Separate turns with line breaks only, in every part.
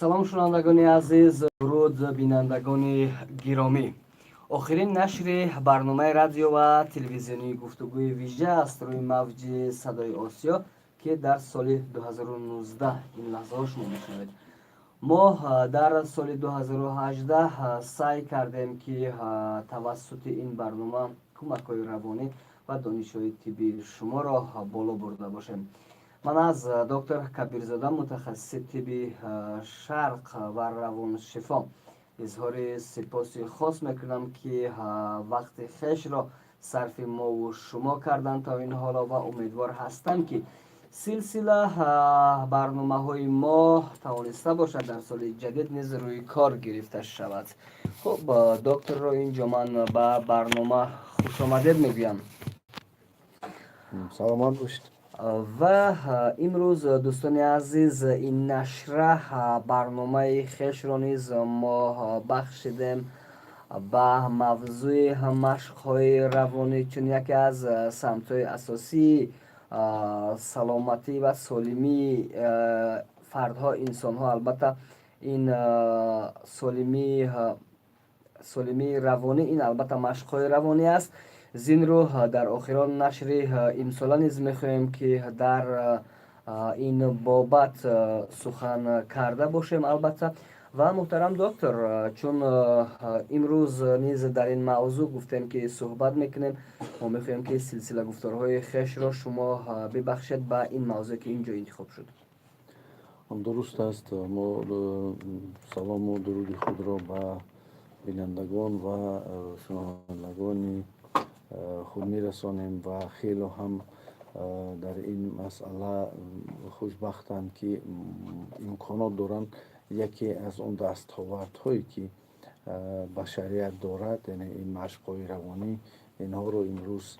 Салом, шунавандагони азиз, дуруд, бинандагони гиромӣ. Охирин нашри барномаи радио ва телевизионии «Гуфтугӯи вижа» аст рӯи мавҷи Садои Осиё, ки дар соли 2019 ин лаҳзаҳо шумо мешунавед. Мо дар соли 2018 саъй кардем, ки тавассути ин барнома кӯмакҳои равонӣ ва донишҳои тиббии шуморо боло бурда бошем. Ман аз доктор Кабирзода, мутахассиси тибби шарқ ва равоншифо, изҳори сипоси хос мекунам, ки вақти хешро сарфи мову шумо карданд то ин ҳоло, ва умедвор ҳастам, ки силсила барномаҳои мо тавониста бошад дар соли ҷадид низ рӯи кор гирифта шавад. Хуб, докторро инҷо ман ба барнома хушомадед мегӯям.
Саломат бошед.
Ва имрӯз, дӯстони азиз, ин нашра барномаи хешро низ мо бахшидем ба мавзӯи машқҳои равонӣ, чун яке аз самтҳои асосии саломатӣ ва солимии фардҳо, инсонҳо, албатта, ин солимии равонӣ, ин албатта машқҳои равонӣ аст. Зин рӯ дар охирон нашри имсола низ мехоҳем, ки дар ин бобат сухан карда бошем, албатта. Ва, муҳтарам доктор, чун имрӯз низ дар ин мавзӯъ гуфтем, ки суҳбат мекунем, мо мехоҳем, ки силсила гуфторҳои хешро шумо бибахшед ба ин мавзӯе, ки ин ҷо интихоб шуд.
Дуруст аст. Мо салому дуруди худро ба бинандагон ва шунавандагони худ мерасонем ва хело ҳам дар ин масъала хушбахтанд, ки имконот доранд яке аз он дастовардҳое, ки башарият дорад, яъне ин машқҳои равонӣ, инҳоро имрӯз,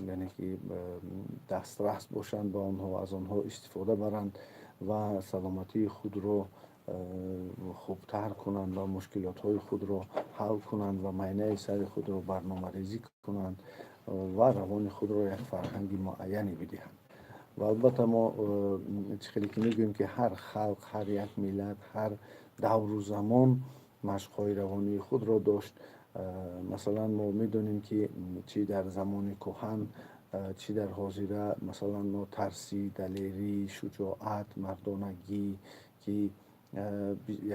яъне ки дастрас бошанд ба онҳо, аз онҳо истифода баранд ва саломатии худро хубтар кунанд ва мушкилотҳои худро ҳал кунанд ва майнаи сари худро барномарезӣ кунанд ва равони худро як фарҳанги муайяне бидиҳанд. Ва албатта мо чӣ хеле ки мегӯем, ки ҳар халқ, ҳар як миллат, ҳар давру замон машқҳои равонии худро дошт. Масалан, мо медонем, ки чӣ дар замони кӯҳан, чӣ дар ҳозира, масалан, нотарсӣ, далерӣ, шуҷоат, мардонагӣ, ки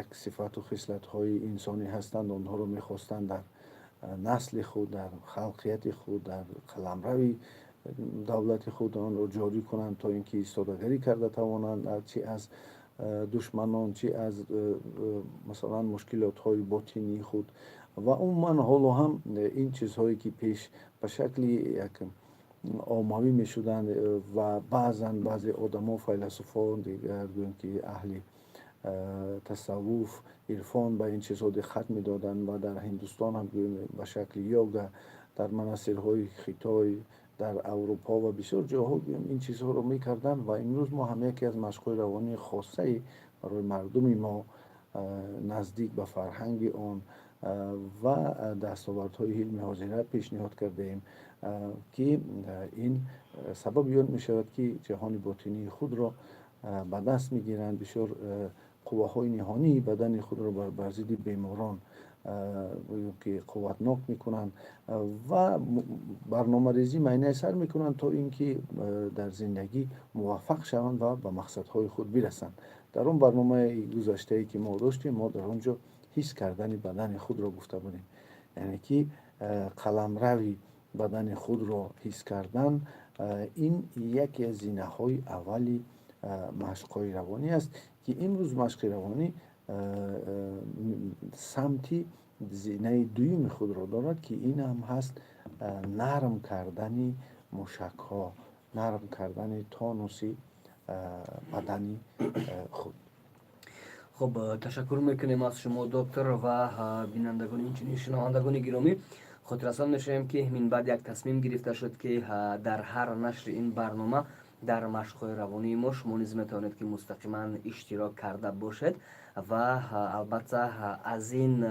як сифату хислатҳои инсонӣ ҳастанд, онҳоро мехостанд дар насли худ, дар халқияти худ, дар қаламрави давлати худ онро ҷорӣ кунанд, то ин ки истодагарӣ карда тавонанд, чӣ аз душманон, чӣ аз, масалан, мушкилотҳои ботинии худ. Ва умуман ҳоло ҳам ин чизҳое, ки пеш ба шакли як оммавӣ мешуданд ва баъзан баъзе одамо, файласуфон, дигар гӯем, ки аҳли тасаввуф, ирфон ба ин чизҳо диққат медоданд ва дар Ҳиндустон ҳам, гӯем, ба шакли йога, дар монастирҳои Хитой, дар Аврупо ва бисёр ҷоҳо, гӯем, ин чизҳоро мекарданд. Ва имрӯз мо ҳам яке аз машқҳои равонии хоссаи барои мардуми мо, наздик ба фарҳанги он ва дастовардҳои илми ҳозира пешниҳод кардаем, ки ин сабаби он мешавад, ки ҷаҳони ботинии худро ба даст мегиранд, бисёр қувваҳои ниҳонии бадани худро бар зидди беморон ки қувватнок мекунанд ва барномарезӣ майнаи сар мекунанд, то ин ки дар зиндагӣ муваффақ шаванд ва ба мақсадҳои худ бирасанд. Дар он барномаи гузаштае, ки мо доштем, мо дар он ҷо ҳис кардани бадани худро гуфта будем, яъне ки қаламрави бадани худро ҳис кардан, ин яке аз зинаҳои аввали машқҳои равонӣ аст, ки имрӯз машқи равонӣ самти зинаи дуюми худро дорад, ки ин ҳам ҳаст нарм кардани мушакҳо, нарм кардани тонуси бадани худ.
Хуб, ташаккур мекунем аз шумо, доктор, ва бинандагони, инчунин шунавандагони гиромӣ хотиррасон мешавем, ки минбаъд як тасмим гирифта шуд, ки дар ҳар нашри ин барнома дар машқҳои равонии мо шумо низ метавонед, ки мустақиман иштирок карда бошед ва албатта аз ин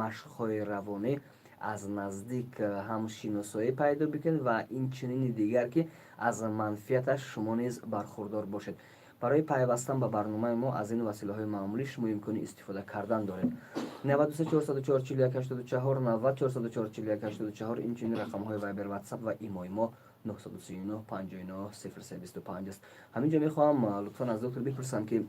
машқҳои равонӣ аз наздик ҳам шиносоӣ пайдо бикунед ва инчунини дигар, ки аз манфиаташ шумо низ бархурдор бошед. Барои пайвастан ба барномаи мо аз ин василаҳои маъмулӣ шумо имкони истифода кардан доред: 93 404 41 84, 90 404 41 84. Инчунин рақамҳои Вайбер, Ватсап ва Имои мо 939 59 03 25 аст. Ҳамин ҷо мехоҳам, лутфан, аз доктор бипурсам, ки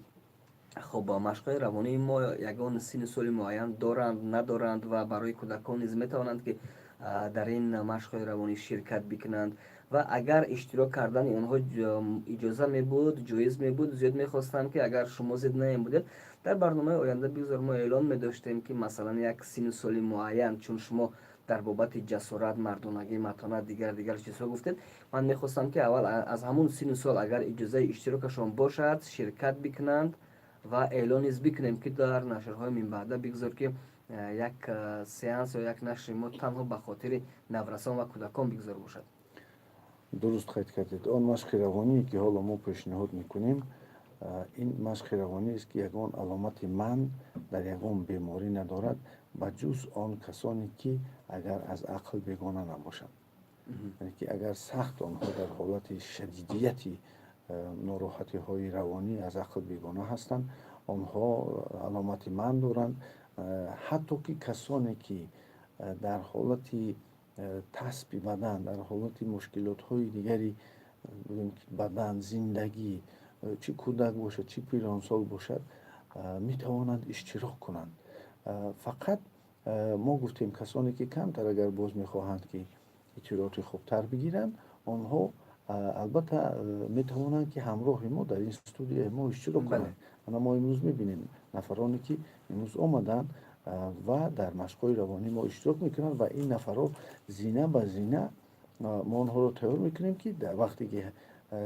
хуб, машқҳои равонии мо ягон синну соли муайян доранд, надоранд ва барои кӯдакон низ метавонанд, ки дар ин машқҳои равонӣ ширкат бикунанд? Ва агар иштирок кардани онҳо иҷоза мебуд, ҷоиз мебуд, зиёд мехостам, ки агар шумо зид намебудед, дар барномаи оянда бигзор мо эълон медоштем, ки масалан як синну соли муайян, чун шумо дар бобати ҷасорат, мардонагӣ, матонат, дигар дигар чизҳо гуфтед, ман мехостам, ки аввал аз ҳамун синну сол, агар иҷозаи иштирокашон бошад, ширкат бикунанд ва эълон низ бикунем, ки дар нашрҳои минбаъда бигзор, ки як сеанс ё як нашри мо танҳо ба хотири наврасон ва кӯдакон бигзор бошад.
Дуруст қайд кардед. Он машқи равоние, ки ҳоло мо пешниҳод мекунем, ин машқи равониест, ки ягон аломати манъ дар ягон беморӣ надорад, ба ҷуз он касоне, ки агар аз ақл бегона набошанд, яъне ки агар сахт онҳо дар ҳолати шадидияти нороҳатиҳои равонӣ, аз ақл бегона ҳастанд, онҳо аломати манъ доранд. Ҳатто ки касоне, ки дар ҳолати таспи бадан, дар ҳолати мушкилотҳои дигари бадан, зиндагӣ, чӣ кӯдак бошад, чӣ пиронсол бошад, метавонанд иштирок кунанд. Фақат мо гуфтем, касоне, ки камтар агар боз мехоҳанд, ки иттилооти хубтар бигиранд, онҳо албатта метавонанд, ки ҳамроҳи мо дар ин студияи мо иштирок кунанд. Ана мо имрӯз мебинем нафароне, ки имрӯз омаданд ва дар машқҳои равонии мо иштирок мекунанд, ва ин нафарҳо зина ба зина мо онҳоро тайёр мекунем, ки дар вақте ки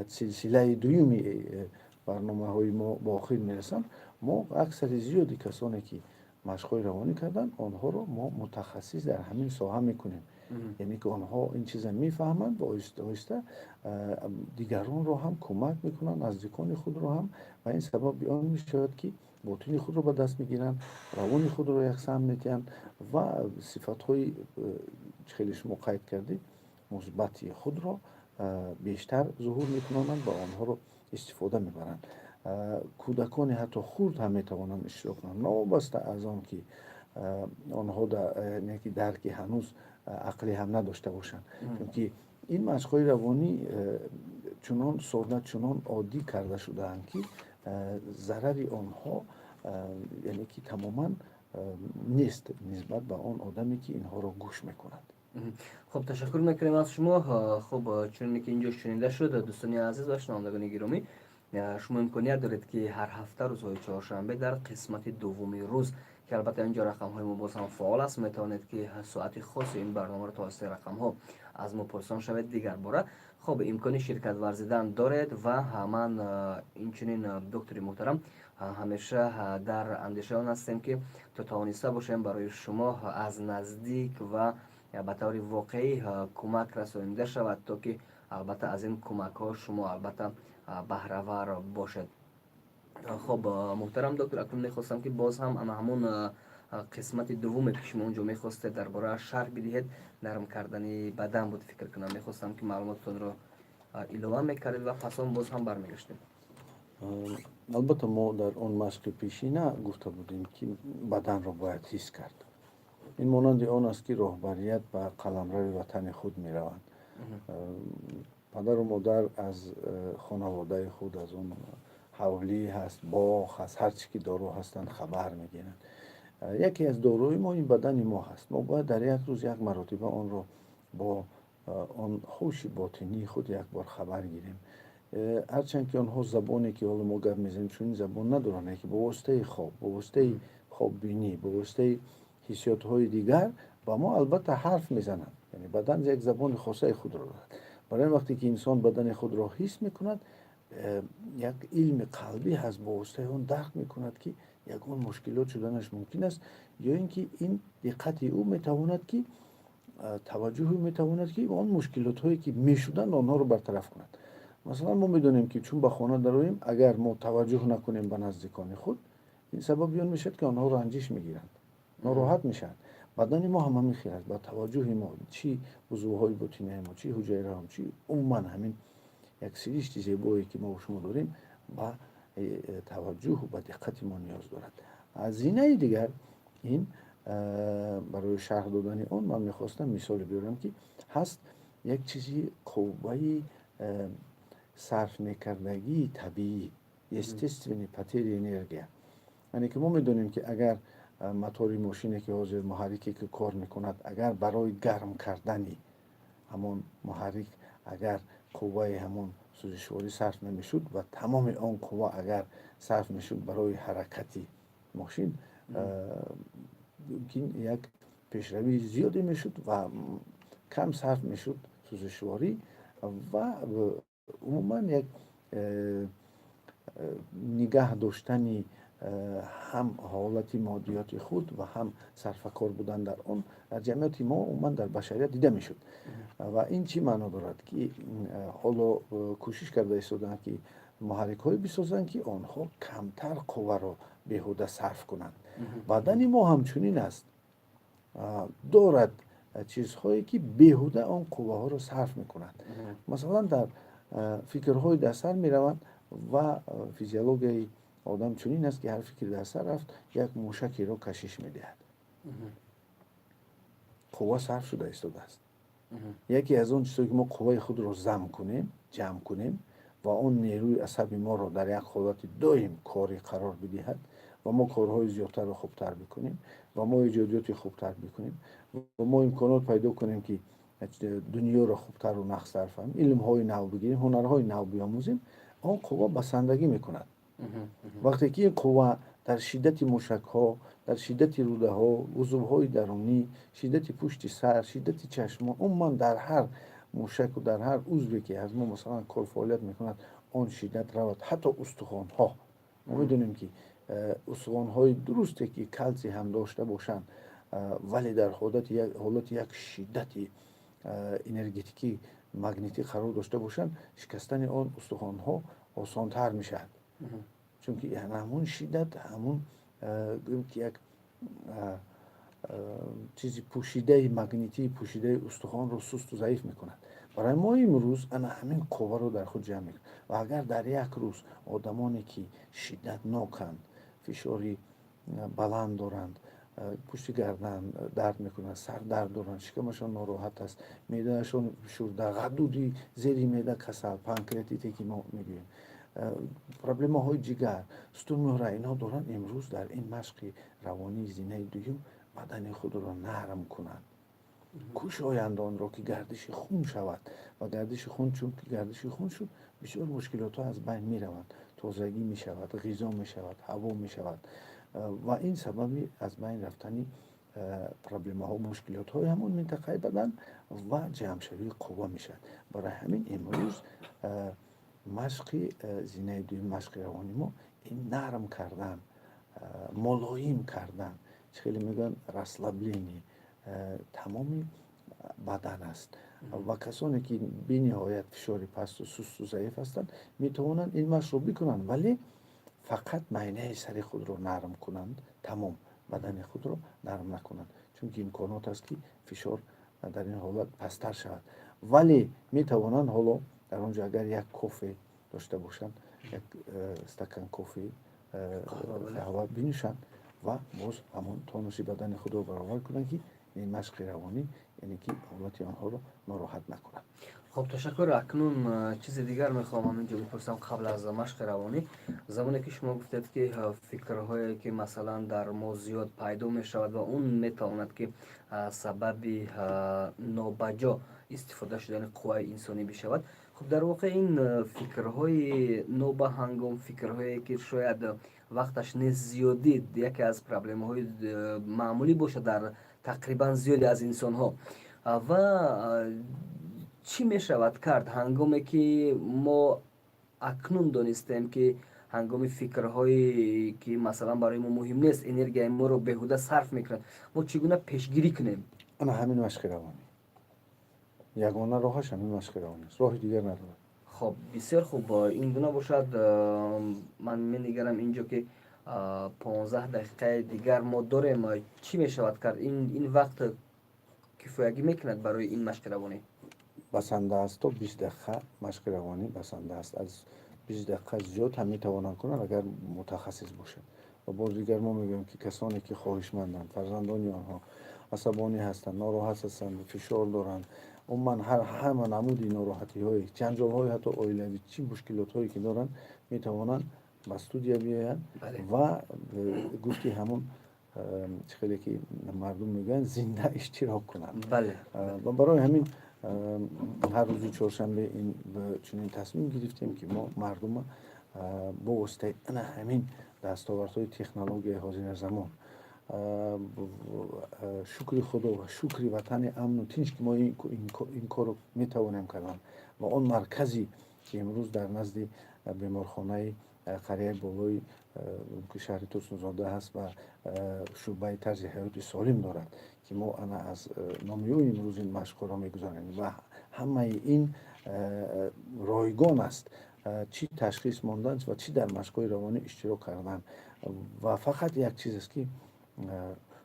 силсилаи дуюми барномаҳои мо ба охир мерасанд, мо аксари зиёди касоне, ки машқҳои равонӣ карданд, онҳоро мо мутахассис дар ҳамин соҳа мекунем, яъне ки онҳо ин чиза мефаҳманд ва оҳиста оҳиста дигаронро ҳам кӯмак мекунанд, наздикони худро ҳам, ва ин сабаби он мешавад, ки ботини худро ба даст мегиранд, равони худро яксамт медиҳанд ва сифатҳои, хеле шумо қайд кардед, мусбати худро бештар зуҳур мекунонанд ва онҳоро истифода мебаранд. Кӯдакони ҳатто хурд ҳам метавонанд иштирок кунанд, новобаста аз он ки онҳо ки дарки ҳанӯз ақлӣ ҳам надошта бошанд, чунки ин машқҳои равонӣ чунон сода, чунон оддӣ карда шудаанд, ки зарари онҳо, яъне ки тамоман нест нисбат ба он одаме, ки инҳоро гӯш мекунад.
Хуб, ташаккур мекунем аз шумо. Хуб, чуноне ки инҷо шунида шуд, дӯстони азиз ва шунавандагони гиромӣ, шумо имконият доред, ки ҳар ҳафта рӯзҳои чоршанбе дар қисмати дуввуми рӯз, ки албатта инҷо рақамҳои мо боз ҳам фаъол аст, метавонед, ки соати хоси ин барномаро тавассути рақамҳо аз мо пурсон шавед дигар бора. Хуб, имкони ширкат варзидан доред. Ва ман инчунин, доктори муҳтарам, ҳамеша дар андешаи он ҳастем, ки то тавониста бошем, барои шумо аз наздик ва ба таври воқеӣ кӯмак расонида шавад, то ки албатта аз ин кӯмакҳо шумо албатта баҳравар бошед. Хуб, муҳтарам доктор, акнун мехостам, ки боз ҳам ана ҳамун қисмати дуввуме, ки шумо онҷо мехостед дар борааш шарҳ бидиҳед, нарм кардани бадан буд, фикр кунам, мехостам, ки маълумотатонро илова мекардед ва пас он боз ҳам бармегаштем.
Албатта, мо дар он машқи пешина гуфта будем, ки баданро бояд ҳис кард. Ин монанди он аст, ки роҳбарият ба қаламрави ватани худ мераванд. Падару модар аз хонаводаи худ, аз он ҳавлӣ ҳаст, боғ ҳаст, ҳар чӣ ки доро ҳастанд, хабар мегиранд. Яке аз дорои мо ин бадани мо ҳаст. Мо бояд дар як рӯз як маротиба онро бо он ҳуши ботинии худ як бор хабар гирем. Ҳарчанд ки онҳо забоне, ки ҳоло мо гап мезанем, чунин забон надоранд, яке бо воситаи хоб, бо воситаи хоббинӣ, бо воситаи ҳиссиётҳои дигар ба мо албатта ҳарф мезананд. Яъне бадан як забони хосаи худро дорад. Барои вақте ки инсон бадани худро ҳис мекунад, як илми қалбӣ ҳаст, бо воситаи он дарк мекунад, ки ягон мушкилот шуданаш мумкин аст, ё ин ки ин диққати ӯ метавонад, ки таваҷҷӯҳи метавонад, ки он мушкилотҳое, ки мешуданд, онҳоро бартараф кунад. Масалан, мо медонем, ки чун ба хона дароем, агар мо таваҷҷӯҳ накунем ба наздикони худ, ин сабаби он мешавад, ки онҳо ранҷиш мегиранд, нороҳат мешаванд. Бадани мо ҳам ҳамин хел аст. Ба таваҷҷӯҳи мо, чӣ узвҳои ботинаи мо, чӣ ҳуҷайраҳо, чӣ умуман ҳамин як сиришти зебое, ки мо шумо дорем, ба Таваҷҷӯҳу ба диққати мо ниёз дорад. Зинаи дигар ин, барои шарҳ додани он ман мехостам мисоле биёрам, ки ҳаст як чизи қувваи сарф мекардагии табиӣ, естественный потери энергия. Яъне ки мо медонем, ки агар мотори мошине, ки ҳозир муҳаррике, ки кор мекунад, агар барои гарм кардани ҳамон муҳаррик агар қувваи ҳамон сӯзишворӣ сарф намешуд ва тамоми он қувва агар сарф мешуд барои ҳаракати мошин, мумкин як пешравии зиёде мешуд ва кам сарф мешуд сӯзишворӣ ва умуман як нигаҳ доштани ҳам ҳолати моддиёти худ ва ҳам сарфакор будан дар он дар ҷамъияти мо, умуман дар башарият дида мешуд. Ва ин чӣ маъно дорад, ки ҳоло кӯшиш карда истодаанд, ки муҳаррикҳое бисозанд, ки онҳо камтар қувваро беҳуда сарф кунанд. Бадани мо ҳамчунин аст, дорад чизҳое, ки беҳуда он қувваҳоро сарф мекунанд. Масалан, дар фикрҳои дар сар мераванд ва физиологияи одам чунин аст, ки ҳар фикри дар сар рафт, як мушакеро кашиш медиҳад, қувва сарф шуда истодааст. Яке аз он чизҳое, ки мо қувваи худро зам кунем, ҷамъ кунем ва он нерӯи асаби моро дар як ҳолати доим корӣ қарор бидиҳад ва мо корҳои зиёдтарро хубтар бикунем ва мо эҷодиёти хубтар бикунем ва мо имконот пайдо кунем, ки дунёро хубтару нағзтар фаҳмем, илмҳои нав бигирем, ҳунарҳои нав биомӯзем, он қувва басандагӣ мекунад. Вақте ки ин қувва дар шиддати мушакҳо, дар шиддати рӯдаҳо, узвҳои дарунӣ, шиддати пушти сар, шиддати чашмон, умуман дар ҳар мушаку дар ҳар узве, ки аз мо, масалан, кор фаъолият мекунад, он шиддат равад, ҳатто устухонҳо. Мо медонем, ки устухонҳои дурусте, ки калсий ҳам дошта бошанд, вале дар ҳолати як шиддати энергетикӣ, магнитӣ қарор дошта бошанд, шикастани он устухонҳо осонтар мешавад, чунки ҳамун шиддат, ҳамун гӯем, ки як чизи пӯшидаи магнитии пӯшидаи устухонро сусту заиф мекунад. Барои мо имрӯз ана ҳамин қувваро дар худ ҷамъ мекунад. Ва агар дар як рӯз одамоне, ки шиддатноканд, фишори баланд доранд, пушти гардан дард мекунад, сардард доранд, шикамашон нороҳат аст, меъдаашон фишурда, ғадуди зери меъда касал, панкреатите, ки мо мегӯем, проблемаҳои ҷигар, сутунмӯҳра, инҳо доранд, имрӯз дар ин машқи равонии зинаи дуюм бадани худро нарм кунанд, кушоянд онро, ки гардиши хун шавад. Ва гардиши хун, чунки гардиши хун шуд, бисёр мушкилотҳо аз байн мераванд, тозагӣ мешавад, ғизо мешавад, ҳаво мешавад ва ин сабаби аз байн рафтани проблемаҳо, мушкилотҳои ҳамон минтақаи бадан ва ҷамъшавии қувва мешавад. Барои ҳамин имрӯз машқи зинаи дуюм, машқи равони мо ин нарм кардан, мулоим кардан, чӣ хеле мегӯянд, расслабление тамоми бадан аст. Ва касоне, ки бениҳоят фишори пасту сусту заиф ҳастанд, метавонанд ин машқро бикунанд, вале фақат майнаи сари худро нарм кунанд, тамом, бадани худро нарм накунанд, чунки имконот аст, ки фишор дар ин ҳолат пасттар шавад. Вале метавонанд ҳоло дар он ҷо агар як кофе дошта бошанд, як стакан кофе, қаҳва бинӯшанд ва боз ҳамон тонуси бадани худро баровар кунанд, ки ин машқи равонӣ, яъне ки ҳолати онҳоро нороҳат накунад.
Хуб, ташаккур. Акнун чизи дигар мехоҳам ҳаминҷо бипурсам қабл аз машқи равонӣ. Замоне ки шумо гуфтед, ки фикрҳое, ки масалан дар мо зиёд пайдо мешавад ва он метавонад, ки сабаби нобаҷо истифода шудани қувваи инсонӣ бишавад, хуб, дар воқеъ ин фикрҳои нобаҳангом, фикрҳое, ки шояд вақташ нест, зиёдӣ яке аз проблемаҳои маъмулӣ бошад дар тақрибан зиёде аз инсонҳо. Ва чӣ мешавад кард, ҳангоме ки мо акнун донистем, ки ҳангоми фикрҳое, ки масалан барои мо муҳим нест, энергияи моро беҳуда сарф мекунад, мо чӣ гуна пешгирӣ кунем?
Ана ҳамин машқи равонӣ, ягона роҳаш ҳамин машқи равонӣ аст, роҳи дигар надорад.
Хоб, бисёр хуб. Ин гуна бошад, ман менигарам инҷо, ки 15 дақиқаи дигар мо дорем. Чӣ мешавад кард? Ин вақт кифоягӣ мекунад барои ин машқи равонӣ?
Басанда аст. То 20 дақиқа машқи равонӣ басанда аст. Аз 20 дақиқа зиёд ҳам метавонанд кунанд, агар мутахассис бошад. Ва боз дигар мо мегӯем, ки касоне ки хоҳишманданд, фарзандони онҳо асабонӣ ҳастанд, нороҳат ҳастанд, фишор доранд, умуман ҳама намуди нороҳатиҳое, ҷанҷолҳои ҳатто оилавӣ, чӣ мушкилотҳое ки доранд, метавонанд ба студия биёянд ва гуфти ҳамон чӣ хеле ки мардум мегӯянд, зинда иштирок кунанд. Ва барои ҳамин ҳар рӯзи чоршанбе ин чунин тасмим гирифтем, ки мо мардума бо воситаи ана ҳамин дастовардҳои технологияи ҳозиразамон, шукри Худо ва шукри ватани амну тинч, ки мо ин корро метавонем кардан, ва он марказе ки имрӯз дар назди беморхонаи қарияи болои шаҳри Турсунзода ҳаст ва шӯъбаи тарзи ҳаёти солим дорад, ки мо ана аз номи ӯ имрӯз ин машқҳоро мегузаронем ва ҳамаи ин ройгон аст, чӣ ташхис мондан ва чӣ дар машқҳои равонӣ иштирок кардан. Ва фақат як чиз аст, ки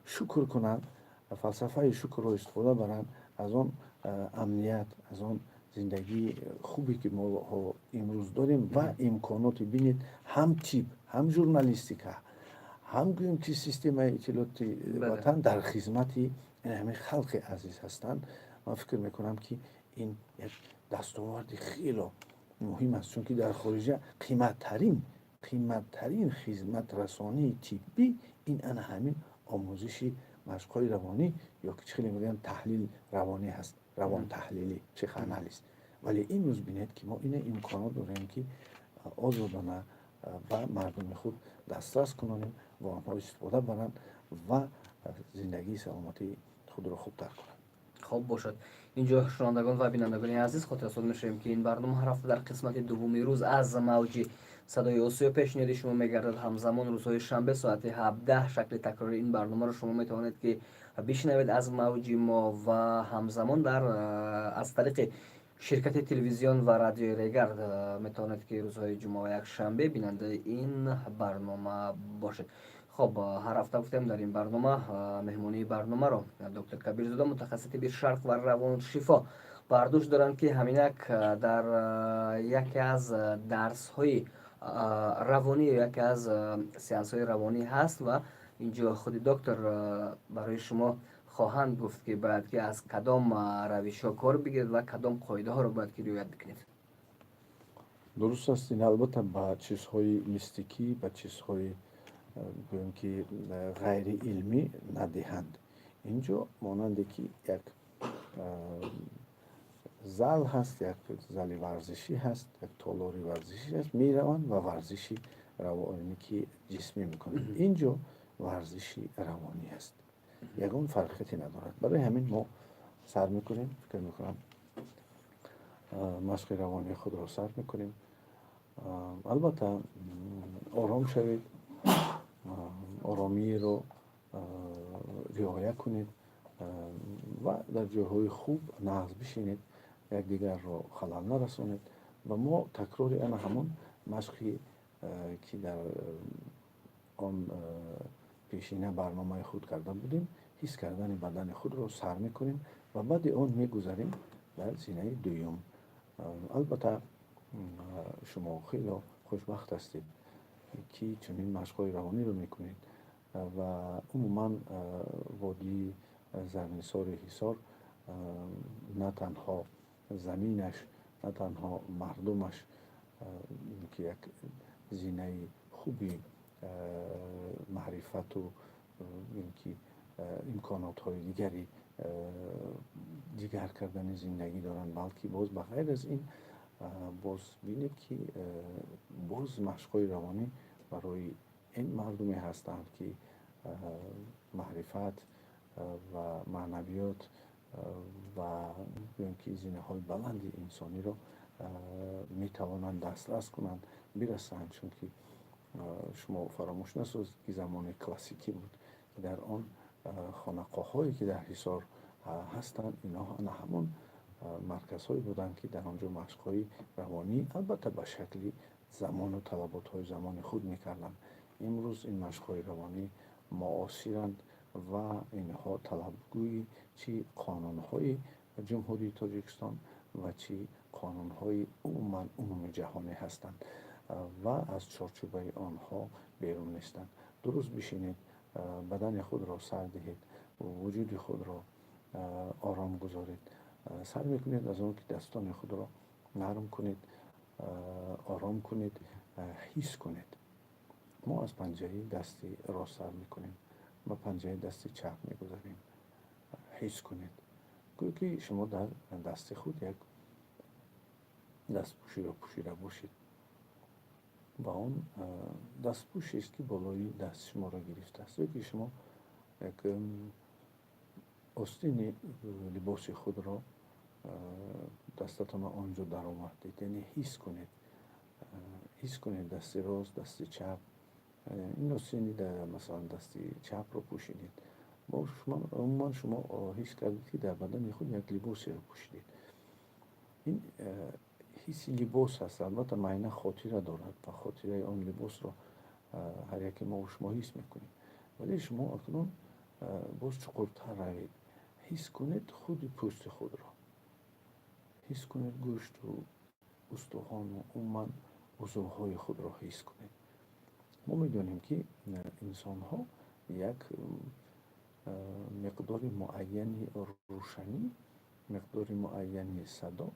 шукр кунанд, фалсафаи шукрро истифода баранд аз он амният, аз он зиндагии хубе, ки мо имрӯз дорем, ва имконоти, бинед, ҳам тиб, ҳам журналистика, ҳам гӯем ки системаи иттилооти ватан дар хизмати ҳамин халқи азиз ҳастанд. Ман фикр мекунам, ки ин як дастоварди хело муҳим аст, чунки дар хориҷа қиматтарин хизматрасонии тиббӣ ин ана ҳамин омӯзиши машқҳои равонӣ ё ки чӣ хеле мегӯянд, таҳлил равонӣ ҳаст, равонтаҳлилӣ, психоанализ. Вале имрӯз бинед, ки мо ина имконот дорем, ки озодона ба мардуми худ дастрас кунонем ва онҳо истифода баранд ва зиндагии саломатии худро хубтар кунанд.
Хоб бошад. Инҷо, шунавандагон ва бинандагони азиз, хотиррасон мешавем, ки ин барнома ҳар ҳафта дар қисмати дуввуми рӯз аз мавҷи Садои Осиё пешниҳоди шумо мегардад. Ҳамзамон рӯзҳои шанбе соати 17 шакли такрори ин барномаро шумо метавонед, ки бишнавед аз мавҷи мо ва ҳамзамон дар аз тариқи ширкати телевизион ва радиои Регар метавонед, ки рӯзҳои ҷумъа ва якшанбе бинандаи ин барнома бошед. Хоб, ҳар ҳафта гуфтем, дар ин барнома меҳмонии барномаро доктор Кабирзода, мутахассиси тибби шарқ ва равоншифо, бар дӯш доранд, ки ҳаминак дар яке аз дарсҳои равонӣ, яке аз сеансҳои равонӣ ҳаст ва инҷо худи доктор барои шумо хоҳанд гуфт, ки бояд ки аз кадом равишҳо кор бигиред ва кадом қоидаҳоро бояд ки риоят бикунед.
Дуруст аст. Ин албатта ба чизҳои мистикӣ, ба чизҳои, гӯем ки, ғайриилмӣ надиҳанд. Инҷо монанде ки як зал ҳаст, як зали варзишӣ ҳаст, як толори варзишӣ ҳаст, мераванд ва варзиши равонӣ ки ҷисмӣ мекунанд. Инҷо варзиши равонӣ аст, ягон фарқияте надорад. Барои ҳамин мо сар мекунем, фикр мекунам, машқи равонии худро сар мекунем. Албатта, ором шавед, оромиро риоя кунед ва дар ҷойҳои хуб нағз бишинед, якдигарро халал нарасонед. Ва мо такрори ана ҳамон машқи, ки дар он пешина барномаи худ карда будем, ҳис кардани бадани худро сар мекунем ва баъди он мегузарем дар зинаи дуюм. Албатта, шумо хело хушбахт ҳастед, ки чунин машқҳои равониро мекунед ва умуман водии Зарнисори Ҳисор на танҳо заминаш, на танҳо мардумаш, ки як зинаи хуби маърифату ки имконотҳои дигари дигар кардани зиндагӣ доранд, балки боз ба ғайр аз ин боз бинед, ки боз машқҳои равонӣ барои ин мардуме ҳастанд, ки маърифат ва маънавиёт ва гӯем ки зинаҳои баланди инсониро метавонанд дастрас кунанд, бирасанд. Чунки шумо фаромӯш насозед, ки замони классикӣ буд, дар он хонақоҳое ки дар Ҳисор ҳастанд, инҳо ана ҳамон марказҳое буданд, ки дар он ҷо машқҳои равонӣ, албатта, ба шакли замону талаботҳои замони худ мекарданд. Имрӯз ин машқҳои равонӣ муосиранд ва инҳо талабгӯи чӣ қонунҳои Ҷумҳурии Тоҷикистон ва чӣ қонунҳои умуман умумиҷаҳонӣ ҳастанд. Ва аз чорчӯбаи онҳо берун нестанд. Дуруст бишинед, бадани худро сар диҳед, вуҷуди худро ором гузоред. Сар мекунед аз он ки дастони худро нарм кунед, ором кунед, ҳис кунед. Мо аз панҷаи дасти рост сар мекунем, ба панҷаи дасти чап мегузарем. Ҳис кунед, гӯё ки шумо дар дасти худ як дастпӯширо пӯшида бошед ва он дастпӯшест, ки болои даст шуморо гирифтааст, ё ки шумо як остини либоси худро дастатонро он ҷо даровардед. Яъне ҳис кунед, ҳис кунед дасти рост, дасти чап. Ин остини, масалан, дасти чапро пӯшидед. Умуман шумо ҳис кардед, ки дар бадани худ як либосеро пӯшидед. Ин ҳисси либос аст. Албатта, майна хотира дорад ва хотираи он либосро ҳар яке мо шумо ҳис мекунем, вале шумо акнун боз чуқуртар равед. Ҳис кунед худи пӯсти худро, ҳис кунед гӯшту устухону умуман узвҳои худро ҳис кунед. Мо медонем, ки инсонҳо як миқдори муайяни рӯшанӣ, миқдори муайяни садо,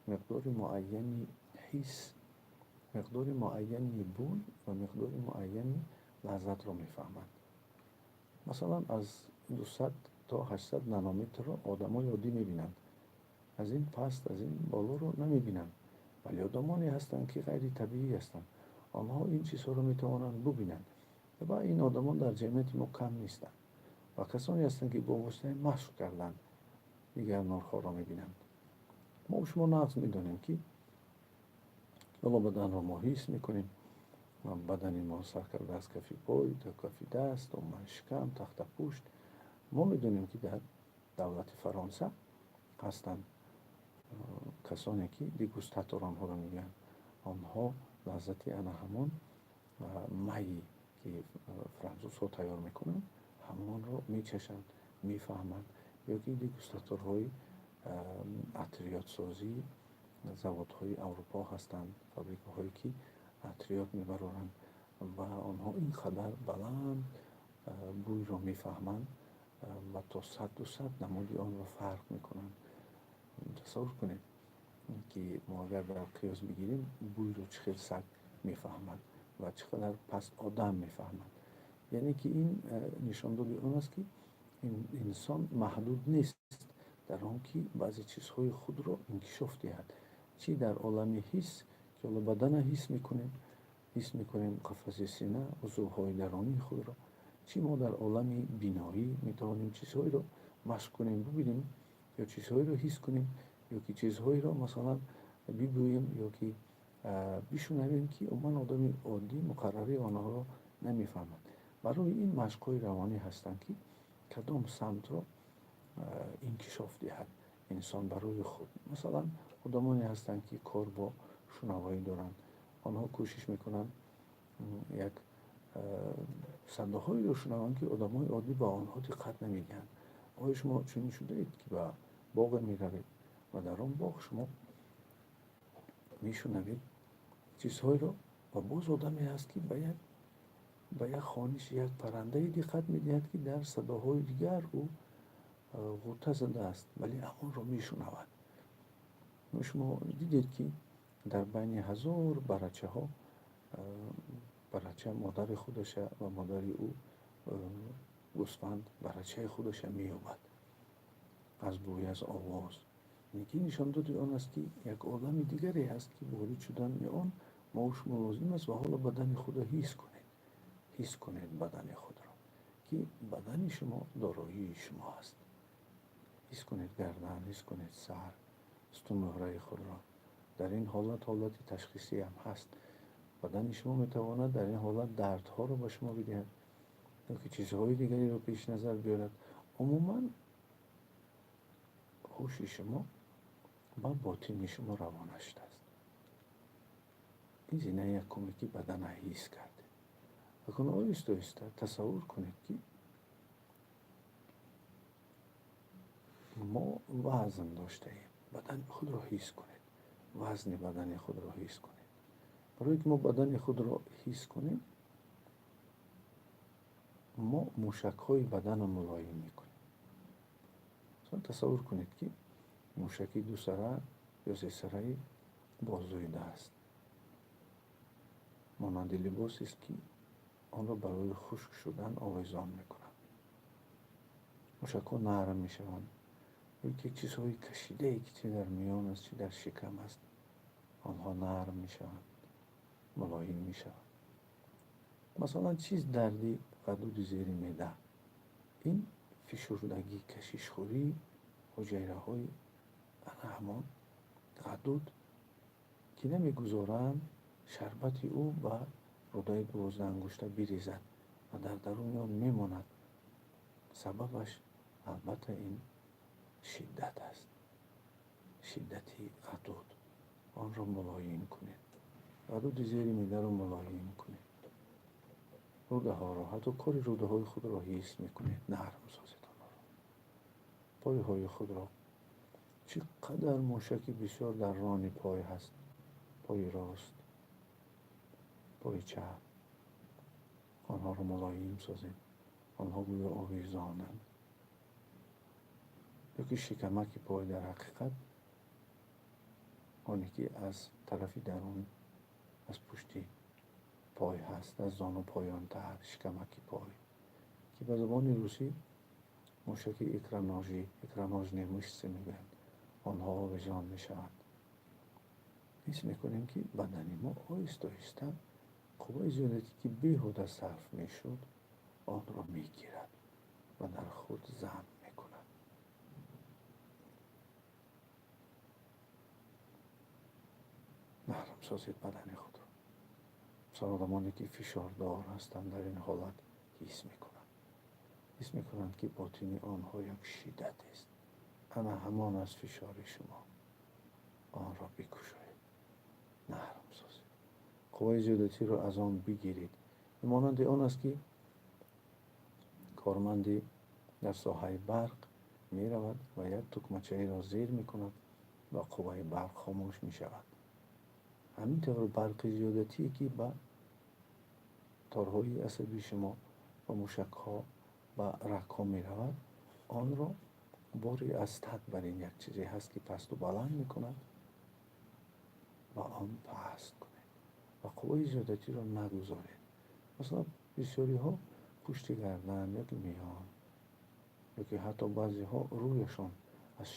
миқдори муайяни ҳис, миқдори муайяни бӯй ва миқдори муайяни лаззатро мефаҳманд. Масалан, аз 200 то 800 нанометрро одамои оддӣ мебинанд, аз ин паст, аз ин болоро намебинанд. Вале одамоне ҳастанд, ки ғайритабиӣ ҳастанд, онҳо ин чизҳоро метавонанд бубинанд ва ин одамон дар ҷамъияти мо кам нестанд ва касоне ҳастанд, ки бо воситаи машқ кардан дигар нурҳоро мебинанд. Мо шумо нағз медонем, ки ҳоло баданро мо ҳис мекунем. Бадани мо сар карда аз кафи пой то кафи даст, умуман шикам, тахтапушт. Мо медонем, ки дар давлати Фаронса ҳастанд касоне, ки дегустатор онҳоро мегӯянд. Онҳо лаззати ана ҳамон майе, ки французҳо тайёр мекунанд, ҳамонро мечашанд, мефаҳманд, ё ки дегустаторҳои атриётсозии заводҳои Аврупо ҳастанд, фабрикаҳое, ки атриёт мебароранд, ва онҳо ин қадар баланд бӯйро мефаҳманд ва то сад, 200 намуди онро фарқ мекунанд. Тасаввур кунед, ки мо агар дар қиёс бигирем, бӯйро чӣ хел саг мефаҳмад ва чӣ қадар паст одам мефаҳмад. Яъне ки ин нишондоди он аст, ки инсон маҳдуд нест дар он ки баъзе чизҳои худро инкишоф диҳад, чӣ дар олами ҳис, ки ҳоло бадана ҳис мекунем, ҳис мекунем қафаси сина, узвҳои дарунии худро, чӣ мо дар олами биноӣ метавонем чизҳоеро машқ кунем, бубинем, ё чизҳоеро ҳис кунем, ё ки чизҳоеро, масалан, бибӯем, ё ки бишунавем, ки умуман одами оддӣ, муқаррарӣ онҳоро намефаҳмад. Барои ин машқҳои равонӣ ҳастанд, ки кадом самтро инкишоф диҳад инсон барои худ. Масалан, одамоне ҳастанд, ки кор бо шунавоӣ доранд. Онҳо кӯшиш мекунанд як садоҳоеро шунаванд, ки одамои оддӣ ба онҳо диққат намедиҳанд. Оё шумо чунин шудаед, ки ба боғе меравед ва дар он боғ шумо мешунавед чизҳоеро ва боз одаме ҳаст, ки ба як хониши як паррандае диққат медиҳад, ки дар садоҳои дигар ӯ ғӯта задааст, вале ҳамонро мешунавад? Шумо дидед, ки дар байни ҳазор барачаҳо барача модари худаша ва модари ӯ гӯсфанд барачаи худаша меёбад аз бӯй, аз овоз. Яъне ки нишондоди он аст, ки як олами дигаре ҳаст, ки ворид шудани он мо шумо лозим аст. Ва ҳоло бадани худро ҳис кунед, ҳис кунед бадани худро, ки бадани шумо дороии шумо аст. Ҳис кунед гардан, ҳис кунед сар, сутунмуҳраи худро. Дар ин ҳолат, ҳолати ташхисӣ ҳам ҳаст, бадани шумо метавонад дар ин ҳолат дардҳоро ба шумо бидиҳад ё ки чизҳои дигареро пеш назар биёрад. Умуман, ҳуши шумо ба ботини шумо равона шудааст. Ин зинаи якуме, ки бадана ҳис кардед. Акун оҳиста оҳиста тасаввур кунед, ки мо вазн доштаем. Бадани худро ҳис кунед, вазни бадани худро ҳис кунед. Барое ки мо бадани худро ҳис кунем, мо мушакҳои баданро мулоим мекунем. Масалан, тасаввур кунед, ки мушаки дусара ё сесараи бозуи даст монанди либосест, ки онро барои хушк шудан овезон мекунанд. Мушакҳо нарм мешаванд, ё ки чизҳои кашидае, ки чи дар миён аст, чи дар шикам аст, онҳо нарм мешаванд, мулоим мешаванд. Масалан, чиз дарди ғадуди зери меъда? Ин фишурдагӣ, кашишхӯрии ҳуҷайраҳои ана ҳамон ғадуд, ки намегузоранд шарбати ӯ ба рӯдаи 12-ангушта бирезад ва дар даруни он мемонад. Сабабаш албатта ин шиддат аст, шиддати ғадуд. Онро мулоим кунед, ғадуди зери меъдаро мулоим кунед, рӯдаҳоро, ҳатто кори рӯдаҳои худро ҳис мекунед, нарм созед онҳоро, пойҳои худро. Чӣ қадар мушаки бисёр дар рони пой ҳаст, пои рост, пои чап, онҳоро мулоим созед, онҳо гӯё овезонанд. Ё ки шикамаки пой, дар ҳақиқат оне ки аз тарафи дарун, аз пушти пой ҳаст, аз зону поёнтар, шикамаки пой, ки ба забони русӣ мушаки икроножӣ, икроножные мышцы мегӯянд, онҳо овезон мешаванд. Ҳис мекунем, ки бадани мо оҳиста оҳиста қувваи зиёдате, ки беҳуда сарф мешуд, онро мегирад ва дар худ зам мекунад. Нарм созед бадани худро. Масалан, одамоне ки фишордор ҳастанд, дар ин ҳолат ҳис мекунанд, ҳис мекунанд, ки ботини онҳо як шиддат аст. Ана ҳамон аз фишори шумо. Онро бикушоед, нарм созед, қувваи зиёдатиро аз он бигиред. Монанди он аст, ки корманди дар соҳаи барқ меравад ва як тукмачаеро зер мекунад ва қувваи барқ хомӯш мешавад. Ҳамин тавр барқи зиёдатие, ки ба торҳои асаби шумо, ба мушакҳо, ба рагҳо меравад, онро бори аз тад бар ин як чизе ҳаст, ки пасту баланд мекунад, ва он паст кунед ва қувваи зиёдатиро нагузоред. Масалан, бисёриҳо пушти гардан ё ки миён, ё ки ҳатто баъзеҳо рӯяшон аз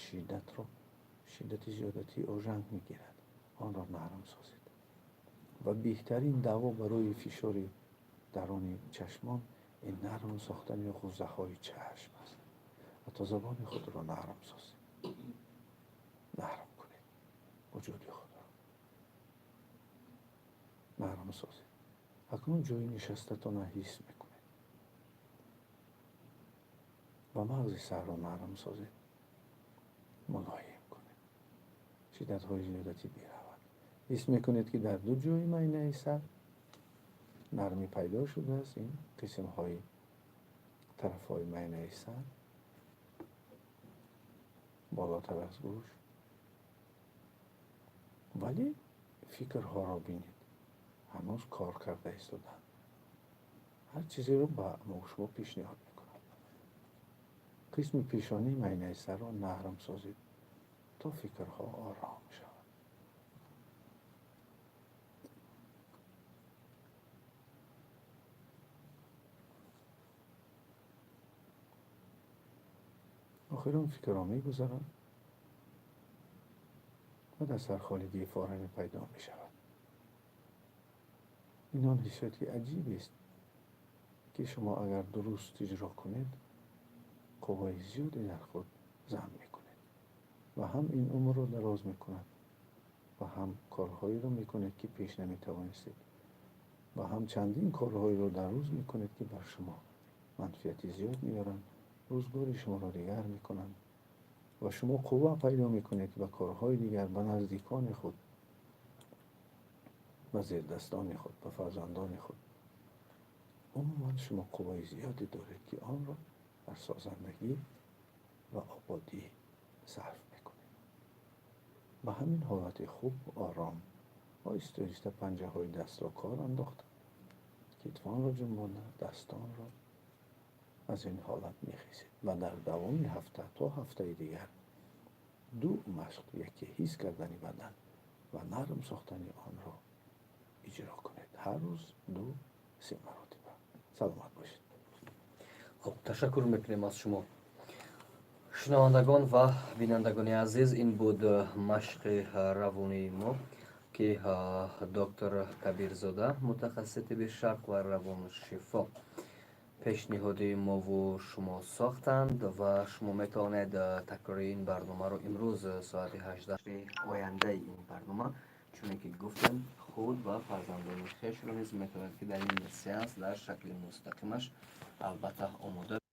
шиддати зиёдатӣ ожанг мегирад. Онро нарм созед. Ва беҳтарин даво барои фишори даруни чашмон ин нарм сохтани ғуззаҳои чашм аст. Ҳатто забони худро нарм созед, нарм кунед вуҷуди худро, нарм созед. Акнун ҷои нишастатонро ҳис мекунед ва мағзи сарро нарм созед, мулоим кунед, шиддатҳои зиёдатӣ биравад. Ҳис мекунед, ки дар ду ҷои майнаи сар нармӣ пайдо шудааст. Ин қисмҳои тарафҳои майнаи сар болотар аз гӯш, вале фикрҳоро бинед, ҳанӯз кор карда истоданд, ҳар чизеро ба шумо пешниҳод мекунанд. Қисми пешонии майнаи сарро нарм созед, то фикрҳо ором шаванд. Охирон фикрҳо мегузаранд ва дар сархолигии фораме пайдо мешавад. Ин он ҳиссиёти аҷибест, ки шумо агар дуруст иҷро кунед, қувваи зиёде дар худ зам мекунед ва ҳам ин умрро дароз мекунад ва ҳам корҳоеро мекунед, ки пеш наметавонистед, ва ҳам чандин корҳоеро дар рӯз мекунед, ки бар шумо манфиати зиёд меоранд, рӯзгори шуморо дигар мекунанд ва шумо қувва пайдо мекунед ба корҳои дигар, ба наздикони худ, ба зердастони худ, ба фарзандони худ. Умуман шумо қувваи зиёде доред, ки онро дар созандагӣ ва ободӣ сарф мекунед. Ба ҳамин ҳолати хуб ором Оҳиста оҳиста панҷаҳои дастро кор андохта, китфонро ҷунбонда, дастонро аз ин ҳолат мехезед ва дар давоми ҳафта то ҳафтаи дигар ду машқ, яке ҳис кардани бадан ва нарм сохтани онро иҷро кунед, ҳар рӯз 2-3 маротиба. Саломат бошед.
Хуб, ташаккур мекунем аз шумо. Шунавандагон ва бинандагони азиз, ин буд машқи равонии мо, ки доктор Кабирзода, мутахассиси тибби шарқ ва равоншифо, пешниҳоди мову шумо сохтанд. Ва шумо метавонед такрори ин барномаро имрӯз соати 18 ояндаи ин барнома, чуне ки гуфтем, худ ва фарзандони хешро низ метавонед, ки дар ин сеанс дар шакли мустақимаш албатта омода.